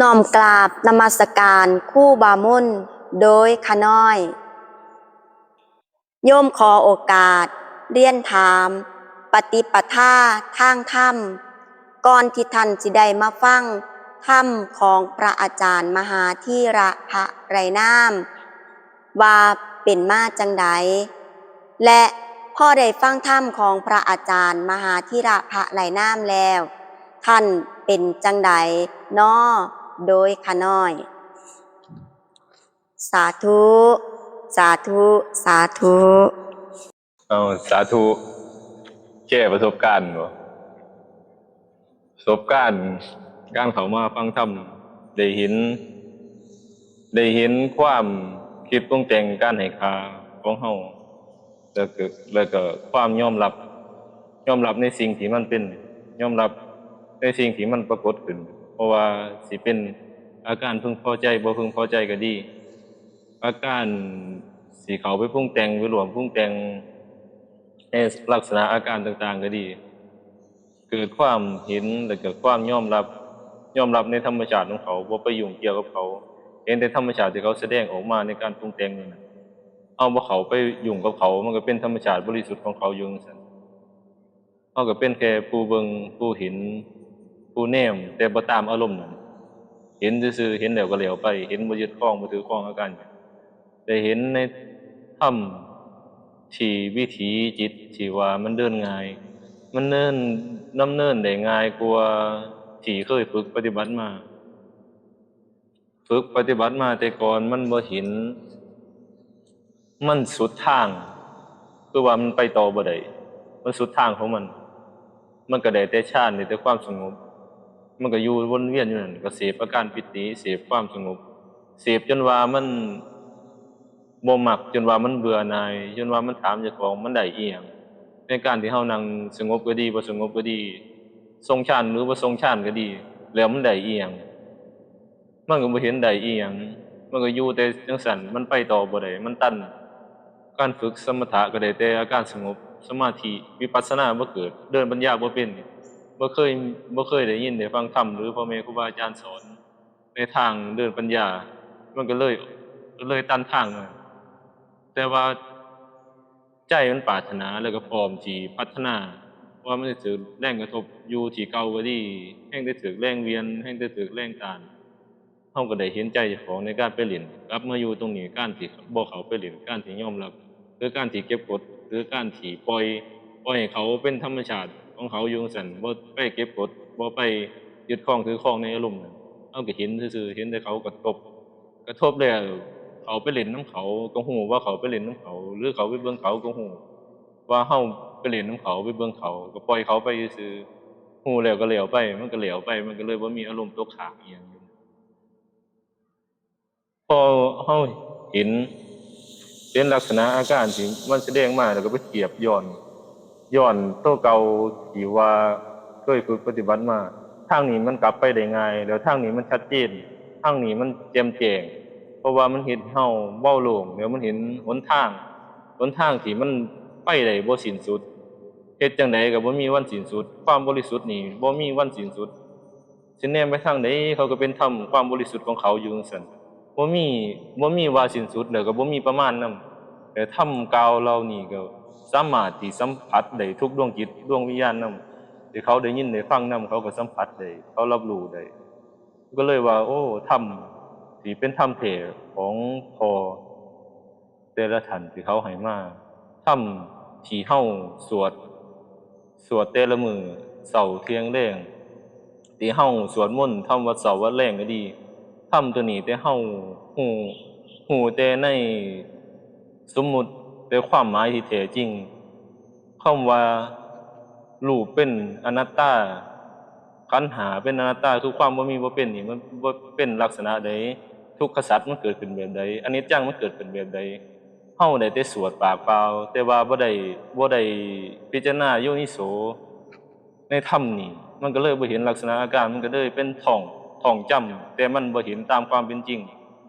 ນ້ອມກາບນະມັດສະການຄູບາມົນ ໂດຍຂະນ້ອຍ. ໂຍມຂໍໂອກາດຮຽນຖາມປະຕິປະທາທາງທຳ ກ່ອນທີ່ທ່ານຊິໄດ້ມາຟັງທຳຂອງພະອາຈານມະຫາທີລະພະໄລນາມ ວ່າເປັນມາຈັ່ງໃດ ແລະ ພໍໄດ້ຟັງທຳຂອງພະອາຈານມະຫາທີລະພະໄລນາມແລ້ວ ທ່ານເປັນຈັ່ງໃດນໍ ໂດຍຂະນ້ອຍ. ສາທຸ ສາທຸ ສາທຸ. ເອົາ ສາທຸ. ແຊປະສົບການບໍ? ປະສົບການການເຂົ້າມາຟັງທຳ ໄດ້ເຫັນ ໄດ້ເຫັນຄວາມຄິດປຸງແຕ່ງການໃຫ້ຄ່າຂອງເຮົາ ແລ້ວກໍ ແລ້ວກໍຄວາມຍອມຮັບ ຍອມຮັບໃນສິ່ງທີ່ມັນເປັນ ຍອມຮັບໃນສິ່ງທີ່ມັນປາກົດຂຶ້ນ ບໍ່ວ່າຊິເປັນອາການເພິ່ງພໍໃຈ ບໍ່ເພິ່ງພໍໃຈກໍດີ ອາການທີ່ເຂົ້າໄປປຸງແຕ່ງ ໄປຮ່ວມປຸງແຕ່ງໃນລັກສະນະອາການຕ່າງໆກໍດີ ເກີດຄວາມເຫັນ ແລ້ວກໍຄວາມຍອມຮັບ ຍອມຮັບໃນທຳມະຊາດຂອງເຂົາ ບໍ່ໄປຫຍຸ້ງກ່ຽວກັບເຂົາ ເຫັນແຕ່ທຳມະຊາດທີ່ເຂົາສະແດງອອກມາໃນການປຸງແຕ່ງນັ້ນ. ເຮົາບໍ່ເຂົ້າໄປຫຍຸ້ງກັບເຂົາ ມັນກໍເປັນທຳມະຊາດບໍລິສຸດຂອງເຂົາຢູ່ຈັ່ງຊັ້ນ. ເຮົາກໍເປັນແຄ່ຜູ້ເບິ່ງ ຜູ້ເຫັນ ຜູ້ແນມ ແຕ່ບໍ່ຕາມອາລົມນັ້ນ ເຫັນຊື່ໆ ເຫັນແລ້ວກໍແລ້ວໄປ ເຫັນບໍ່ຍຶດຄອງ ບໍ່ຖືຄອງອາການຫຍັງ. ໄດ້ເຫັນໃນທຳທີ່ວິຖີຈິດທີ່ວ່າມັນເດີນງ່າຍ ມັນເນີນ ດຳເນີນໄດ້ງ່າຍກວ່າທີ່ເຄີຍຝຶກປະຕິບັດມາ. ຝຶກປະຕິບັດມາແຕ່ກ່ອນມັນບໍ່ເຫັນ ມັນສຸດທາງ ຄືວ່າມັນໄປຕໍ່ບໍ່ໄດ້ ມັນສຸດທາງຂອງມັນ ມັນກໍໄດ້ແຕ່ຊານ ໄດ້ແຕ່ຄວາມສະຫງົບ ມັນກໍຢູ່ວົນວຽນຢູ່ນັ້ນ ກໍເສບອາການປີຕິ ເສບຄວາມສະຫງົບ ເສບຈົນວ່າມັນບໍ່ມັກ ຈົນວ່າມັນເບື່ອໜ່າຍ ຈົນວ່າມັນຖາມເຈົ້າຂອງ ມັນໄດ້ອີ່ຫຍັງ ໃນການທີ່ເຮົານັ່ງສະຫງົບກໍດີ ບໍ່ສະຫງົບກໍດີ ຊົງຊານ ຫຼື ບໍ່ຊົງຊານກໍດີ ແລ້ວມັນໄດ້ອີ່ຫຍັງ? ມັນກໍບໍ່ເຫັນໄດ້ອີ່ຫຍັງ ມັນກໍຢູ່ແຕ່ຈັ່ງຊັ້ນ ມັນໄປຕໍ່ບໍ່ໄດ້ ມັນຕັນ. ການຝຶກສະມະຖະກໍໄດ້ແຕ່ອາການສະຫງົບ ສະມາທິ ວິປັດສະນາບໍ່ເກີດ ເດີນປັນຍາບໍ່ເປັນ ບໍ່ເຄີຍ ບໍ່ເຄີຍໄດ້ຍິນໄດ້ຟັງທຳ ຫຼື ພໍ່ແມ່ຄູບາອາຈານສອນໃນທາງເດີນປັນຍາ ມັນກໍເລີຍ ກໍເລີຍຕັນທາງນັ້ນ. ແຕ່ວ່າ ໃຈມັນປາດຖະໜາ ແລ້ວກໍພ້ອມທີ່ພັດທະນາ ວ່າມັນຈະຖືກແຮງກະທົບຢູ່ທີ່ເກົ່າກໍດີ ແຮງແຕ່ຖືກແຮງຫວຽນ ແຮງແຕ່ຖືກແຮງຕ້ານ ເຮົາກໍໄດ້ເຫັນໃຈເຈົ້າຂອງໃນການໄປຫຼິ້ນ ກັບມາຢູ່ຕົງນີ້ ການທີ່ບໍ່ເຂົ້າໄປຫຼິ້ນ ການທີ່ຍອມຮັບ ຫຼື ການທີ່ເກັບກົດ ຫຼື ການທີ່ປ່ອຍ ປ່ອຍໃຫ້ເຂົາເປັນທຳມະຊາດຂອງເຂົາຢູ່ຈັ່ງຊັ້ນ ບໍ່ໄປເກັບກົດ ບໍ່ໄປຍຶດຄອງຖືຄອງໃນອາລົມນັ້ນ ເຮົາກໍເຫັນຊື່ໆ ເຫັນແຕ່ເຂົາກະທົບ ກະທົບແລ້ວ ເຂົາໄປຫຼິ້ນນຳເຂົາ ກໍຮູ້ວ່າເຂົາໄປຫຼິ້ນນຳເຂົາ ຫຼື ເຂົາໄປເບິ່ງເຂົາ ກໍຮູ້ວ່າເຮົາໄປຫຼິ້ນນຳເຂົາ ໄປເບິ່ງເຂົາ ກໍປ່ອຍເຂົາໄປຊື່ໆ ຮູ້ແລ້ວກໍແລ້ວໄປ ມັນກໍແລ້ວໄປ ມັນກໍເລີຍບໍ່ມີອາລົມຕົກຄ້າງອີ່ຫຍັງຢູ່. ພໍເຮົາເຫັນ ເຫັນລັກສະນະອາການທີ່ມັນສະແດງມາ ແລ້ວກໍໄປທຽບຍ້ອນ ຍ້ອນໂຕເກົ່າທີ່ວ່າເຄີຍຝຶກປະຕິບັດມາ ທາງນີ້ມັນກັບໄປໄດ້ງ່າຍ ແລ້ວທາງນີ້ມັນຊັດເຈນ ທາງນີ້ມັນແຈ່ມແຈ້ງ ເພາະວ່າມັນເຮັດໃຫ້ເຮົາເບົາໂລ່ງ ແລ້ວມັນເຫັນຫົນທາງ ຫົນທາງທີ່ມັນໄປໄດ້ບໍ່ສິ້ນສຸດ ເຮັດຈັ່ງໃດກໍບໍ່ມີວັນສິ້ນສຸດ ຄວາມບໍລິສຸດນີ້ບໍ່ມີວັນສິ້ນສຸດ. ຊິແນມໄປທາງໃດ ເຂົາກໍເປັນທຳຄວາມບໍລິສຸດຂອງເຂົາຢູ່ຈັ່ງຊັ້ນ ບໍ່ມີ ບໍ່ມີວ່າສິ້ນສຸດ ແລ້ວກໍບໍ່ມີປະມານນຳ ແລະ ທຳກ່າວເຫຼົ່ານີ້ກໍສາມາດທີ່ສຳຜັດໄດ້ທຸກດວງຈິດ ດວງວິນຍານນຳ ທີ່ເຂົາໄດ້ຍິນໄດ້ຟັງນຳ ເຂົາກໍສຳຜັດໄດ້ ເຂົາຮັບຮູ້ໄດ້ ກໍເລີຍວ່າ ໂອ້ ທຳທີ່ເປັນທຳແທ້ຂອງພໍ່ ແຕ່ລະທ່ານທີ່ເຂົາໃຫ້ມາ ທຳທີ່ເຮົາສວດ ສວດແຕ່ລະມື້ ເຊົ້າທ່ຽງແລງ ທີ່ເຮົາສວດມົນທຳວັດເຊົ້າວັດແລງກໍດີ ທຳໂຕນີ້ແຕ່ເຮົາຮູ້ ຮູ້ແຕ່ໃນສົມມຸດ ແຕ່ຄວາມໝາຍທີ່ແທ້ຈິງ ຄຳວ່າຮູບເປັນອະນັດຕາ ຂັນຫ້າເປັນອະນັດຕາ ຄືຄວາມບໍ່ມີບໍ່ເປັນນີ້ ມັນບໍ່ເປັນລັກສະນະໃດ ທຸກຂະສັດມັນເກີດຂຶ້ນແບບໃດ ອະນິດຈັງມັນເກີດຂຶ້ນແບບໃດ ເຮົາໄດ້ແຕ່ສວດປາກເປົ່າ ແຕ່ວ່າບໍ່ໄດ້ ບໍ່ໄດ້ພິຈາລະນາໂຍນິໂສໃນທຳນີ້ ມັນກໍເລີຍບໍ່ເຫັນລັກສະນະອາການ ມັນກໍເລີຍເປັນທ່ອງ ທ່ອງຈຳ ແຕ່ມັນບໍ່ເຫັນຕາມຄວາມເປັນຈິງ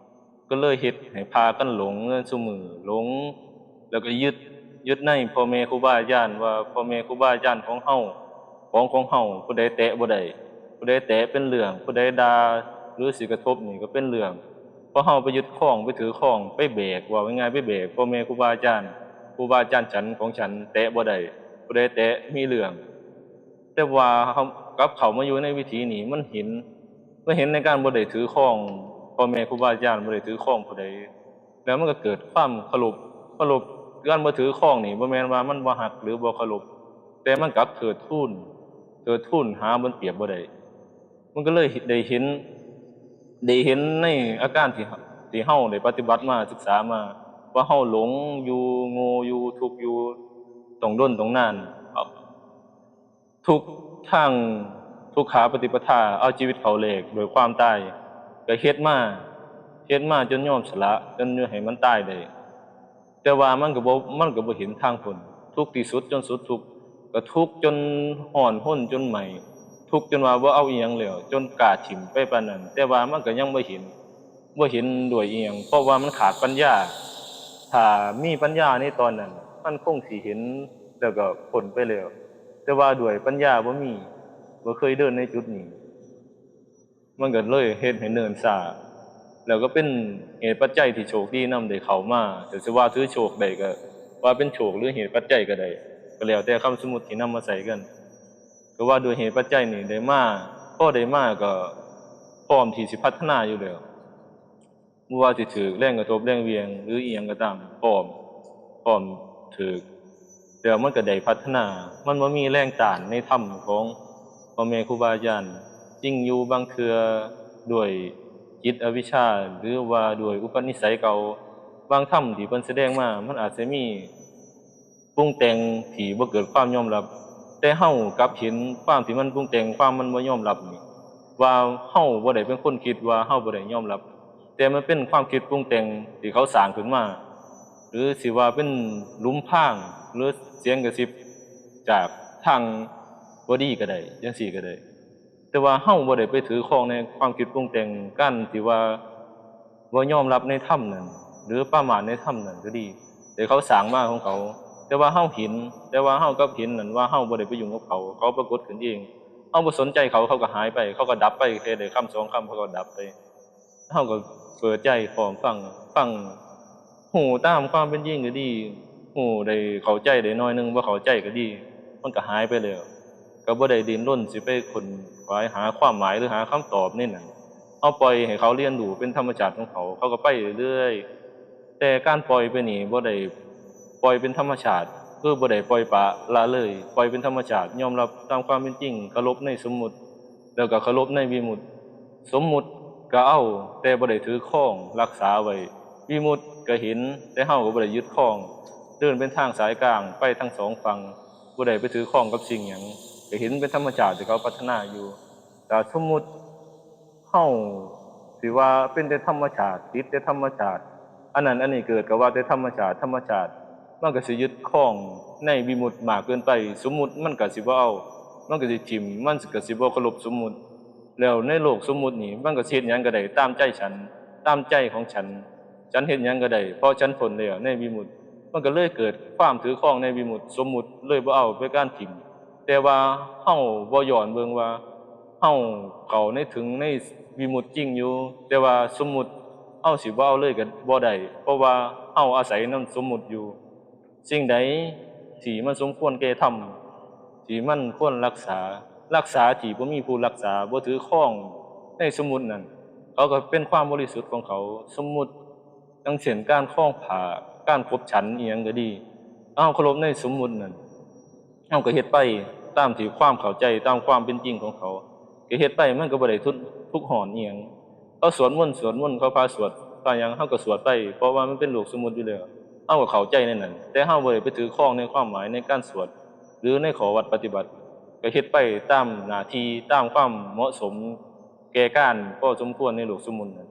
ກໍເລີຍເຮັດໃຫ້ພາກັນຫຼົງໃນຊຸມື້ ຫຼົງ ແລ້ວກໍຍຶດ ຍຶດໃນພໍ່ແມ່ຄູບາອາຈານວ່າ ພໍ່ແມ່ຄູບາອາຈານຂອງເຮົາ ຂອງຂອງເຮົາ ຜູ້ໃດແຕະບໍ່ໄດ້ ຜູ້ໃດແຕະເປັນເລື່ອງ ຜູ້ໃດດ່າ ຫຼື ຊິກະທົບນີ້ກໍເປັນເລື່ອງ ເພາະເຮົາໄປຍຶດຄອງ ໄປຖືຄອງ ໄປແບກ ເວົ້າງ່າຍໆ ໄປແບກພໍ່ແມ່ຄູບາອາຈານ ຄູບາອາຈານສັນຂອງສັນ ແຕະບໍ່ໄດ້ ຜູ້ໃດແຕະມີເລື່ອງ. ແຕ່ວ່າເຮົາກັບເຂົ້າມາຢູ່ໃນວິຖີນີ້ ມັນເຫັນ ມັນເຫັນໃນການບໍ່ໄດ້ຖືຄອງພໍ່ແມ່ຄູບາອາຈານ ບໍ່ໄດ້ຖືຄອງຜູ້ໃດ ແລ້ວມັນກໍເກີດຄວາມເຄົາລົບ ເຄົາລົບ ການບໍ່ຖືຄອງນີ້ບໍ່ແມ່ນວ່າມັນບໍ່ຮັກ ຫຼື ບໍ່ເຄົາລົບ ແຕ່ມັນກັບເທີດທູນ ເທີດທູນຫາບນປຽບບໍ່ໄດ້. ມັນກໍເລີຍໄດ້ເຫັນ ໄດ້ເຫັນໃນອາການທີ່ ທີ່ເຮົາໄດ້ປະຕິບັດມາ ສຶກສາມາ ວ່າເຮົາຫຼົງຢູ່ ໂງ່ຢູ່ ທຸກຢູ່ ຕ້ອງດົນຕ້ອງນານ ທຸກທາງທຸກຂາປະຕິປະທາ ເອົາຊີວິດເຂົ້າແລກດ້ວຍຄວາມຕາຍ ກໍເຮັດມາ ເຮັດມາຈົນຍອມສະຫຼະ ຈົນໃຫ້ມັນຕາຍໄດ້. ແຕ່ວ່າມັນກໍບໍ່ ມັນກໍບໍ່ເຫັນທາງພົ້ນ ທຸກທີ່ສຸດຈົນສຸດທຸກ ກໍທຸກຈົນຮ້ອນຮົນຈົນໄໝ້ ທຸກຈົນວ່າບໍ່ເອົາອີ່ຫຍັງແລ້ວ ຈົນກ້າຖິ້ມໄປປານນັ້ນ ແຕ່ວ່າມັນກໍຍັງບໍ່ເຫັນ ບໍ່ເຫັນດ້ວຍອີ່ຫຍັງ ເພາະວ່າມັນຂາດປັນຍາ. ຖ້າມີປັນຍາໃນຕອນນັ້ນ ມັນຄົງຊິເຫັນ ແລ້ວກໍພົ້ນໄປແລ້ວ ແຕ່ວ່າດ້ວຍປັນຍາບໍ່ມີ ບໍ່ເຄີຍເດີນໃນຈຸດນີ້ ມັນກໍເລີຍເຮັດໃຫ້ເນີນຊ້າ ແລ້ວກໍເປັນເຫດປັດໄຈທີ່ໂຊກດີນຳໄດ້ເຂົ້າມາ ແຕ່ຊິວ່າຖືໂຊກໄດ້ກໍວ່າເປັນໂຊກ ຫຼື ເຫດປັດໄຈກໍໄດ້ ກໍແລ້ວແຕ່ຄຳສົມມຸດທີ່ນຳມາໃຊ້ກັນ. ກໍວ່າດ້ວຍເຫດປັດໄຈນີ້ໄດ້ມາ ພໍໄດ້ມາກໍພ້ອມທີ່ຊິພັດທະນາຢູ່ແລ້ວ ບໍ່ວ່າຊິຖືກແຮງກະທົບແຮງຫວ່ຽງ ຫຼື ອີ່ຫຍັງກໍຕາມ ພ້ອມ ພ້ອມຖືກ ແລ້ວມັນກໍໄດ້ພັດທະນາ ມັນບໍ່ມີແຮງຕ້ານໃນທຳຂອງພໍ່ແມ່ຄູບາອາຈານ. ຈິງຢູ່ບາງເທື່ອດ້ວຍຈິດອະວິຊາ ຫຼືວ່າດ້ວຍອຸປະນິໄສເກົ່າ ບາງທຳທີ່ເພິ່ນສະແດງມາ ມັນອາດຈະມີປຸງແຕ່ງທີ່ບໍ່ເກີດຄວາມຍອມຮັບ ແຕ່ເຮົາກັບເຫັນຄວາມທີ່ມັນປຸງແຕ່ງ ຄວາມມັນບໍ່ຍອມຮັບນີ້ ວ່າເຮົາບໍ່ໄດ້ເປັນຄົນຄິດ ວ່າເຮົາບໍ່ໄດ້ຍອມຮັບ ແຕ່ມັນເປັນຄວາມຄິດປຸງແຕ່ງທີ່ເຂົາສ້າງຂຶ້ນມາ ຫຼື ຊິວ່າເປັນຫຼຸມພາງ ຫຼື ສຽງກະຊິບຈາກທາງບໍ່ດີກໍໄດ້ ຈັ່ງຊີ້ກໍໄດ້. ແຕ່ວ່າເຮົາບໍ່ໄດ້ໄປຖືຄອງໃນຄວາມຄິດປຸງແຕ່ງ ການທີ່ວ່າບໍ່ຍອມຮັບໃນທຳນັ້ນ ຫຼື ປະໝາດໃນທຳນັ້ນກໍດີ ທີ່ເຂົາສ້າງມາຂອງເຂົາ ແຕ່ວ່າເຮົາເຫັນ ແຕ່ວ່າເຮົາກັບເຫັນນັ້ນວ່າເຮົາບໍ່ໄດ້ໄປຫຍຸ້ງກັບເຂົາ ເຂົາປາກົດຂຶ້ນເອງ ເຮົາບໍ່ສົນໃຈເຂົາ ເຂົາກໍຫາຍໄປ ເຂົາກໍດັບໄປ ແຄ່ໄດ້ຄຳສອງຄຳ ເຂົາກໍດັບໄປ. ເຮົາກໍເປີດໃຈພ້ອມຟັງ ຟັງ ຮູ້ຕາມຄວາມເປັນຈິງກໍດີ ຮູ້ໄດ້ເຂົ້າໃຈໄດ້ໜ້ອຍໜຶ່ງ ບໍ່ເຂົ້າໃຈກໍດີ ມັນກໍຫາຍໄປແລ້ວ ກໍບໍ່ໄດ້ດີ້ນລົນຊິໄປຄົ້ນຄວ້າຫາຄວາມໝາຍ ຫຼື ຫາຄຳຕອບໃນນັ້ນ ເຮົາປ່ອຍໃຫ້ເຂົາຮຽນຮູ້ເປັນທຳມະຊາດຂອງເຂົາ ເຂົາກໍໄປເລື້ອຍໆ. ແຕ່ການປ່ອຍໄປນີ້ບໍ່ໄດ້ປ່ອຍເປັນທຳມະຊາດ ຄືບໍ່ໄດ້ປ່ອຍປະລະເລີຍ ປ່ອຍເປັນທຳມະຊາດ ຍອມຮັບຕາມຄວາມເປັນຈິງ ເຄົາລົບໃນສົມມຸດ ແລ້ວກໍເຄົາລົບໃນວິມຸດ. ສົມມຸດກໍເອົາ ແຕ່ບໍ່ໄດ້ຖືຄອງຮັກສາໄວ້ ວິມຸດກໍເຫັນ ແຕ່ເຮົາກໍບໍ່ໄດ້ຍຶດຄອງ ເດີນເປັນທາງສາຍກາງໄປທັງສອງຝັ່ງ ບໍ່ໄດ້ໄປຖືຄອງກັບສິ່ງຫຍັງ ກໍເຫັນເປັນທຳມະຊາດທີ່ເຂົາພັດທະນາຢູ່. ຖ້າສົມມຸດເຮົາຊິວ່າເປັນແຕ່ທຳມະຊາດ ຕິດແຕ່ທຳມະຊາດ ອັນນັ້ນອັນນີ້ເກີດກໍວ່າແຕ່ທຳມະຊາດ ທຳມະຊາດ ມັນກໍຊິຍຶດຄອງໃນວິມຸດມາກເກີນໄປ ສົມມຸດມັນກໍຊິບໍ່ເອົາ ມັນກໍຊິຖິ້ມ ມັນກໍຊິບໍ່ເຄົາລົບສົມມຸດ ແລ້ວໃນໂລກສົມມຸດນີ້ ມັນກໍຊິເຮັດຫຍັງກໍໄດ້ຕາມໃຈສັນ ຕາມໃຈຂອງສັນ ສັນເຮັດຫຍັງກໍໄດ້ ເພາະສັນພົ້ນແລ້ວໃນວິມຸດ ມັນກໍເລີຍເກີດຄວາມຖືຄອງໃນວິມຸດ ສົມມຸດເລີຍບໍ່ເອົາເປັນການຖິ້ມ ແຕ່ວ່າເຮົາບໍ່ຍ້ອນເບິ່ງວ່າ ເຮົາເຂົ້າໃນ ເຖິງໃນວິມຸດຈິງຢູ່ ແຕ່ວ່າສົມມຸດເຮົາຊິບໍ່ເອົາເລີຍກໍບໍ່ໄດ້ ເພາະວ່າເຮົາອາໄສນຳສົມມຸດຢູ່. ສິ່ງໃດທີ່ມັນສົມຄວນແກ່ທຳ ທີ່ມັນຄວນຮັກສາ ຮັກສາທີ່ບໍ່ມີຜູ້ຮັກສາ ບໍ່ຖືຄອງໃນສົມມຸດນັ້ນ ເຂົາກໍເປັນຄວາມບໍລິສຸດຂອງເຂົາ. ສົມມຸດ ຢ່າງເຊັ່ນ ການຄອງຜ້າ ການຄົບສັນອີ່ຫຍັງກໍດີ ເຮົາເຄົາລົບໃນສົມມຸດນັ້ນ ເຮົາກໍເຮັດໄປຕາມທີ່ຄວາມເຂົ້າໃຈ ຕາມຄວາມເປັນຈິງຂອງເຂົາ ກໍເຮັດໄປ ມັນກໍບໍ່ໄດ້ທຸກ ທຸກຮ້ອນອີ່ຫຍັງ. ເຂົາສວດມົນ ສວດມົນ ເຂົາພາສວດ ພາຫຍັງ ເຮົາກໍສວດໄປ ເພາະວ່າມັນເປັນໂລກສົມມຸດຢູ່ແລ້ວ ເຮົາກໍເຂົ້າໃຈໃນນັ້ນ ແຕ່ເຮົາບໍ່ໄດ້ໄປຖືຄອງໃນຄວາມໝາຍໃນການສວດ ຫຼື ໃນຂໍ້ວັດປະຕິບັດ ກໍເຮັດໄປຕາມໜ້າທີ່ ຕາມຄວາມເໝາະສົມແກ່ການພໍສົມຄວນໃນໂລກສົມມຸດນັ້ນ.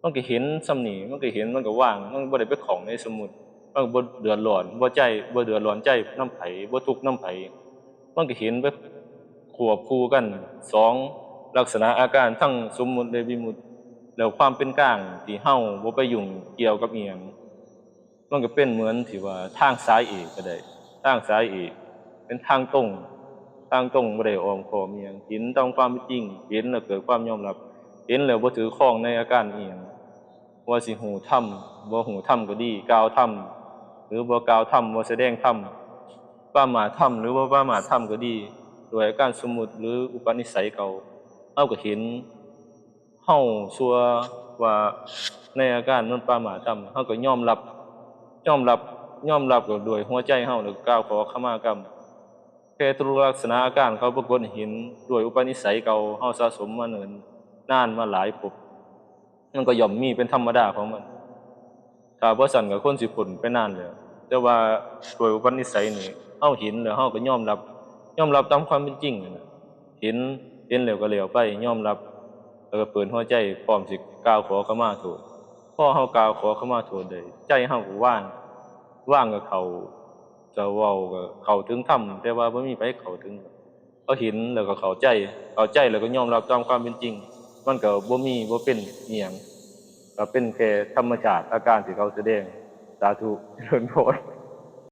ມັນກໍເຫັນສ່ຳນີ້ ມັນກໍເຫັນ ມັນກໍວາງ ມັນບໍ່ໄດ້ໄປຂ້ອງໃນສົມມຸດ ມັນກໍບໍ່ເດືອດຮ້ອນ ບໍ່ໃຈ ບໍ່ເດືອດຮ້ອນໃຈນຳໃຜ ບໍ່ທຸກນຳໃຜ ມັນກໍເຫັນໄປຄວບຄູ່ກັນ ສອງ ລັກສະນະອາການທັງສົມມຸດ ແລະ ວິມຸດ ແລ້ວຄວາມເປັນກາງທີ່ເຮົາບໍ່ໄປຫຍຸ້ງກ່ຽວກັບອີ່ຫຍັງ ມັນກໍເປັນເໝືອນທີ່ວ່າທາງສາຍເອກກໍໄດ້ ທາງສາຍເອກ ເປັນທາງຕົງ ທາງຕົງ ບໍ່ໄດ້ອ້ອມຄ້ອມອີ່ຫຍັງ ເຫັນຕາມຄວາມເປັນຈິງ ເຫັນແລ້ວເກີດຄວາມຍອມຮັບ ເຫັນແລ້ວບໍ່ຖືກຄອງໃນອາການອີ່ຫຍັງ, ວ່າຊິຮູ້ທຳ ບໍ່ຮູ້ທຳກໍດີ, ກ່າວທຳ ຫຼືບໍ່ກ່າວທຳ, ບໍ່ສະແດງທຳ, ປະໝາດທຳ ຫຼືບໍ່ປະໝາດທຳກໍດີ, ດ້ວຍອາການສົມມຸດ ຫຼືອຸປະນິໄສເກົ່າ, ເຮົາກໍເຫັນ ເຮົາຊົ່ວວ່າໃນອາການມັນປະໝາດທຳ, ເຮົາກໍຍອມຮັບ, ຍອມຮັບ, ຍອມຮັບກໍດ້ວຍຫົວໃຈເຮົາ ແລ້ວກໍກ່າວຂໍຂະມາກຳ. ແຕ່ທຸກລັກສະນະອາການເຂົາປາກົດໃຫ້ເຫັນດ້ວຍອຸປະນິໄສເກົ່າ ເຮົາສະສົມມາເນີນນານມາຫຼາຍພົບ, ມັນກໍຍ່ອມມີເປັນທຳມະດາຂອງມັນ. ຖ້າບໍ່ຊັ້ນກໍຄົນຊິພົ້ນໄປນານແລ້ວ. ແຕ່ວ່າດ້ວຍອຸປະນິໄສນີ້ ເຮົາເຫັນແລ້ວເຮົາກໍຍອມຮັບ, ຍອມຮັບຕາມຄວາມເປັນຈິງນັ້ນນະ. ເຫັນ, ເຫັນແລ້ວກໍແລ້ວໄປ, ຍອມຮັບ ແລ້ວກໍເປີດຫົວໃຈ ພ້ອມຊິກ່າວຂໍຂະມາໂທດ. ພໍເຮົາກ່າວຂໍຂະມາໂທດໄດ້ ໃຈເຮົາກໍວ່າງ, ວ່າງກໍເຂົ້າ, ຈະເວົ້າກໍເຂົ້າເຖິງທຳ, ແຕ່ວ່າບໍ່ມີໃຜເຂົ້າເຖິງ. ເຂົາເຫັນແລ້ວກໍເຂົ້າໃຈ, ເຂົ້າໃຈແລ້ວກໍຍອມຮັບຕາມຄວາມເປັນຈິງ, ມັນກໍບໍ່ມີ ບໍ່ເປັນອີ່ຫຍັງ, ກໍເປັນແຄ່ທຳມະຊາດອາການທີ່ເຂົາສະແດງ. ສາທຸ ຈະເລີນພອນ.